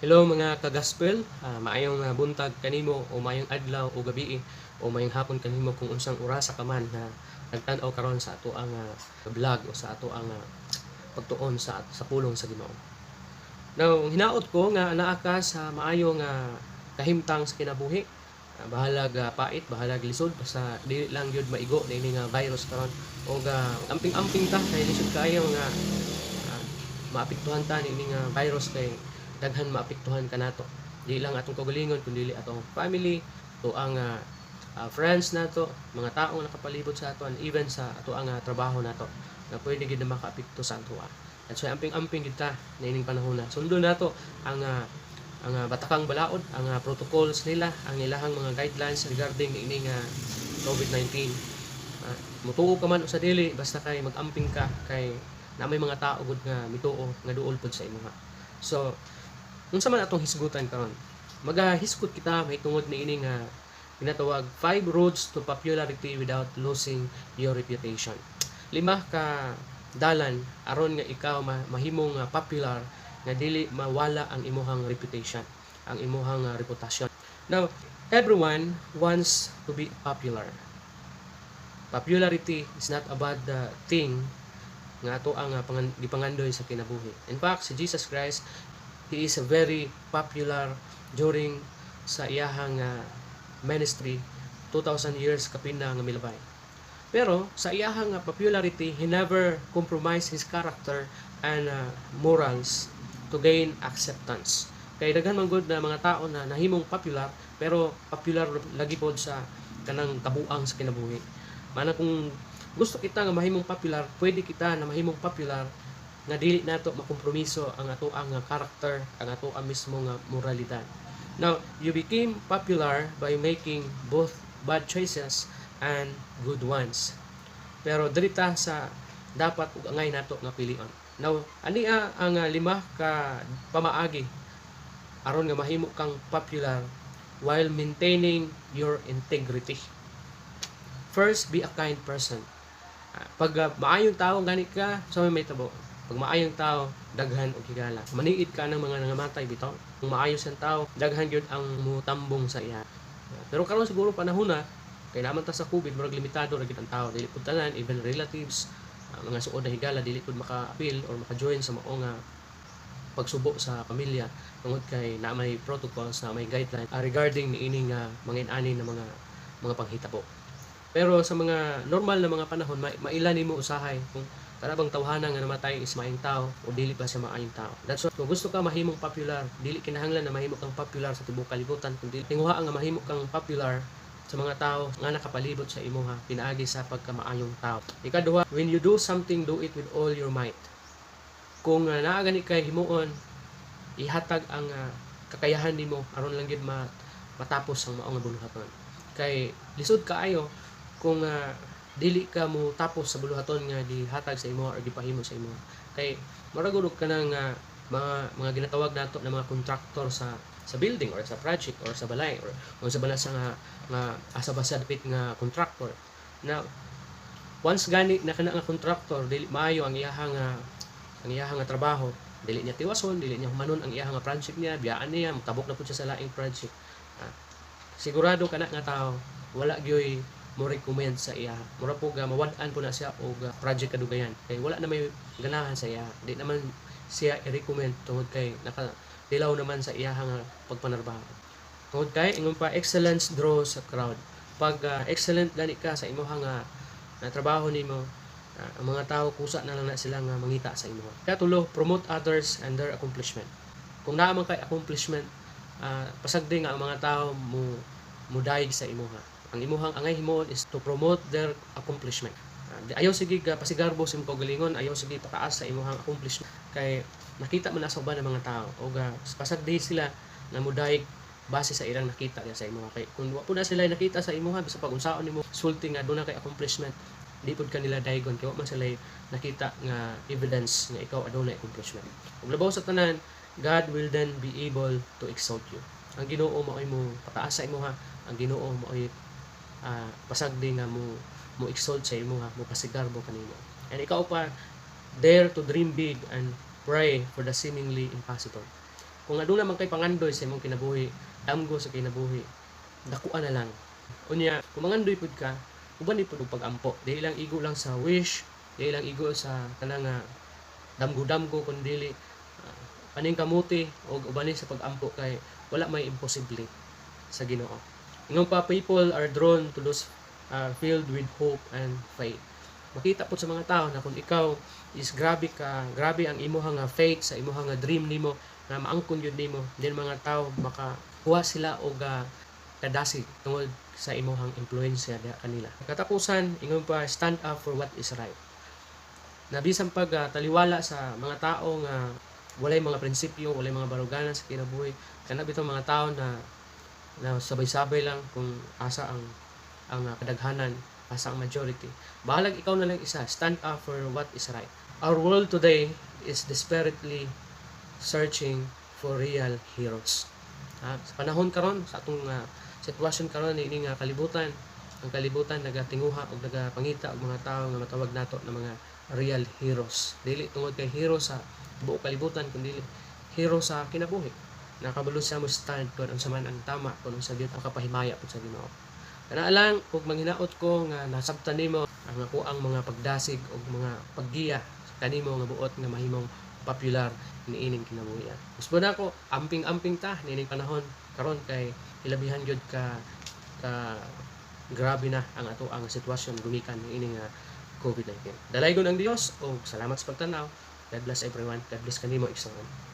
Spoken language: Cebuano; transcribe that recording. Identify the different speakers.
Speaker 1: Hello mga ka-gospel, maayong buntag kanimo o maayong adlaw o gabi o maayong hapon kanimo kung unsang orasa ka man na nagtan-aw karon sa ato ang vlog o sa ato ang pagtuon sa pulong sa Ginoo. Now, hinaot ko nga naa ka sa maayo nga kahimtang sa kinabuhi. Bahalag pait, bahalag lisod, basta dili lang gyud maigo niini nga virus karon og amping-amping ta kay lisod kaayo nga maapektuhan ta niini nga virus kay daghan maapektuhan kanato. Di lang atong kaugalingon kundi atong family, to ang friends nato, mga taong nakapalibot sa ato and even sa ato ang trabaho nato na pwede gid na makaapekto sa ato. And so amping-amping gid ta niining panahon na. Sundon nato ang batakang balaod, ang protocols nila, ang ilahang mga guidelines regarding niining COVID-19. Mutuo ka man o sa dili, basta kay mag-amping ka kay na may mga tao gud nga mituo nga duol pud sa imuha. So, unsa man atong hisgutan karon? Magahisgot kita mahitungod niini nga ginatawag 5 roads to popularity without losing your reputation. Lima ka dalan aron nga ikaw mahimong popular nga dili mawala ang imuhang reputation, ang imuhang reputasyon. Now, everyone wants to be popular. Popularity is not a bad thing nga ato ang gipangandoy sa kinabuhi. In fact, si Jesus Christ, he is a very popular during sa iyahang ministry 2000 years kapin na nga milabay. Pero sa iyahang popularity, he never compromised his character and morals to gain acceptance. Kay daghan man gud na mga tao na nahimong popular pero popular lagi pod sa kanang kabuang sa kinabuhi. Mana kung gusto kita nga mahimong popular, pwede kita na mahimong popular nga dili nato makompromiso ang ato ang character, ang ato ang mismo nga moralidad. Now, you became popular by making both bad choices and good ones. Pero diri ta sa dapat ug angay nato nga pilion. Now, ania ang lima ka pamaagi aron nga mahimo kang popular while maintaining your integrity. First, be a kind person. Pag maayong tao gani ka, sa may mahitabo? Pag maayong tao, daghan og higala. Maniid ka ng mga nangamatay bitaw. Kung maayo siyang tao, daghan gyud ang mutambong sa iya. Pero karon siguro panahon na kay naman ta sa COVID, murag limitado ra gyud ang tao. Dili pud tanan, even relatives, mga suod na higala dili pud maka-apil or maka-join sa mao nga pagsubo sa pamilya tungod kay na may protocols, na may guideline regarding niini nga mga inani na mga panghitabo. Pero sa mga normal na mga panahon, maila nimo usahay kung kana bang tawhana nga namatay is maayong tao o dili ba siya maayong tao. That's why kung gusto ka mahimong popular, dili kinahanglan na mahimo kang popular sa tibuok kalibutan, kundi tinguha nga mahimo kang popular sa mga tao nga nakapalibot sa imuha pinaagi sa pagkamaayong tao. Ikaduha, when you do something, do it with all your might. Kung naa gani kay himuon, ihatag ang kakayahan nimo aron lang gyud matapos ang mao nga buluhaton. Kay lisod kaayo kung dili ka mo tapos sa buluhaton nga gihatag sa imo or gipahimo sa imo. Kay murag og kanang mga ginatawag nato na mga contractor sa building or sa project or sa balay or unsa ba na sa nga asa ba sa dapit nga contractor. Na once gani na kana nga contractor dili maayo ang iyahang nga trabaho, dili niya tiwason, dili niya humanon ang iyahang nga project niya, biyaan niya, motabok na pud siya sa laing project. Sigurado kana nga tao wala gyoy mo recommend sa iya. Mura po ga mawad-an po na siya og project kadugayan. Kay wala na may ganahan sa iya. Di naman siya i-recommend tungod kay nakadilaw naman sa iya nga pagpanarbaho. Tungod kay ingon pa, excellence draws a crowd. Pag excellent gani ka sa imuha nga na trabaho nimo, ang mga tao kusa na lang na sila nga mangita sa imuha. Katulo, promote others and their accomplishment. Kung naa man kay accomplishment, pasagdi nga ang mga tao mo mudayeg sa imuha. Ang imuhang angay himuon is to promote their accomplishment. Ayaw sige ga pasigarbo sa imong kaugalingon, ayaw sige pataas sa imuhang accomplishment kay nakita man na sa uban ng mga tao og pasagdi sila na mudayeg base sa ilang nakita niya sa imuha. Kay kung wa pud na sila nakita sa imuha, bisa pag unsaon nimo sulti nga duna kay accomplishment, di pud kanila daygon kay wa man sila nakita nga evidence nga ikaw adunay accomplishment. Ug labaw sa tanan, God will then be able to exalt you. Ang Ginoo mao'y mo pataas sa imuha, ang Ginoo mao'y pasagdi nga mo exalt sa imuha, mo pasigarbo kanimo. And ikaw pa, dare to dream big and pray for the seemingly impossible. Kung aduna man kay pangandoy sa imong kinabuhi, damgo sa kinabuhi, dakuan na lang. Unya, kung mangandoy pud ka, uban di pud og pag-ampo. Dili lang igo lang sa wish, dili lang igo sa kanang damgo-damgo, kun dili paningkamuti og ubani sa pag-ampo kay wala may imposible sa Ginoo. Ingon pa, people are drawn to those filled with hope and faith. Makita po sa mga tao na kung ikaw is grabe ka, grabe ang imuha nga faith sa imuha nga dream nimo nga maangkon yun nimo, then mga tao makakuha sila og kadasig tungod sa imuhang impluwensya diha kanila. Katapusan, ingon pa, stand up for what is right. Na bisan pag taliwala sa mga tao nga walay mga prinsipyo, walay mga baruganan sa kinabuhi, kana bitong mga tao na na sabay-sabay lang kung asa ang kadaghanan, asa ang majority. Bahalag ikaw na lang isa, stand up for what is right. Our world today is desperately searching for real heroes. Sa panahon karon, sa atong sitwasyon karon ini nga kalibutan, ang kalibutan nagatinguha og nagapangita og mga tawo nga matawag nato na mga real heroes. Dili tungod kay hero sa buo kalibutan, kundi hero sa kinabuhi. Nakabalo siya mo stand kung unsa man ang tama, kung unsa gyud ang kapahimaya pud sa Ginoo. Kana lang, ug manghinaot ko nga nasabtan nimo ang ako ang mga pagdasig ug mga paggiya kanimo nga buot nga mahimong popular niining kinabuhi. Gusto na ako, amping-amping ta niining panahon karon kay ilabihan gyud ka ka grabe na ang ato ang sitwasyon gumikan niining COVID-19. Dalaygon ang Dios ug salamat sa pagtanaw. God bless everyone. God bless kanimo, igsoon.